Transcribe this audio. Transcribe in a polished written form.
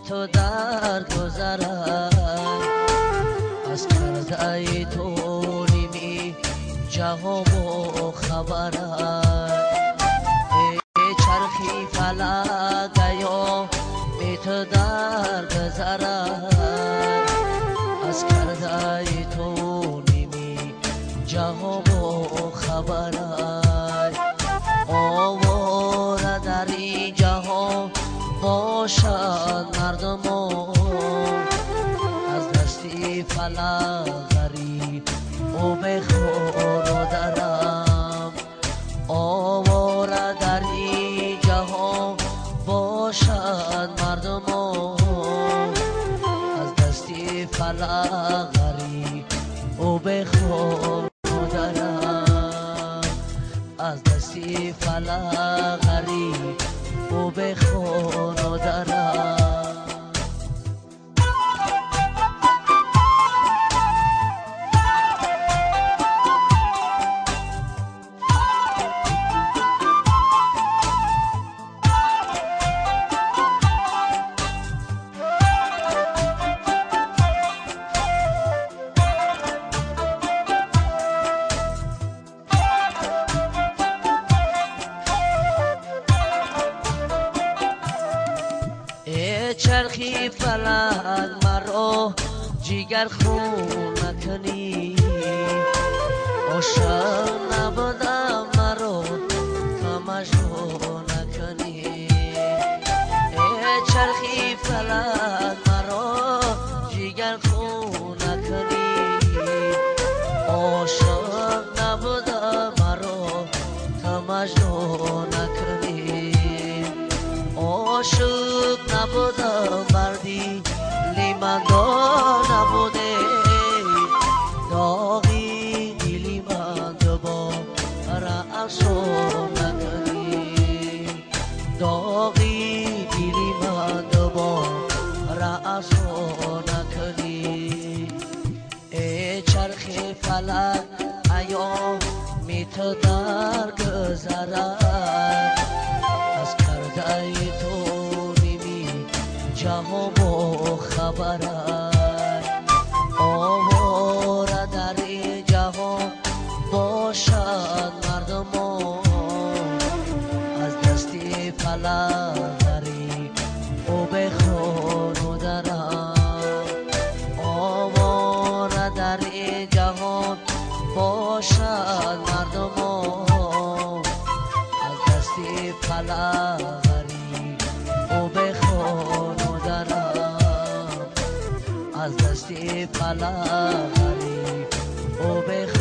ту дар гузарад аз кардаи ту ними ҷаҳон бохабарад эй чархи фалак айёми ту дар гузарад аз кардаи ту ними ҷаҳон бохабарад овора дар ин ҷаҳон бошад мардумон аз дасти фалак ғариб ӯ бехону дарам овора дар ин ҷаҳон бошад мардумон аз дасти фалак ғариб ӯ бехону дарам аз дасти фалак ғариб ӯ бехону дарам. Чархи фалак маро ҷигар хун накунӣ ошиқ набудам маро тамошо накунӣ чархи фалак маро ҷигар хун накунӣ ошиқ набудам маро тамошо накунӣ ошиқ набудам марди лиман набуде доғи дили ман дубора афсон накунӣ доғи дили ман дубора афсон накунӣ эй чархи фалак айёми ту дар гузарад аз кардаи ту ними ҷаҳон бохабарад овора дар ин ҷаҳон бошад мардумон аз дасти фалак ғариб ӯ бехону дарам овора дар ин ҷаҳон бошад мардумон аз дасти фалак ғариб ӯ бехону дарам аз дасти фалак ғариб ӯ бехону.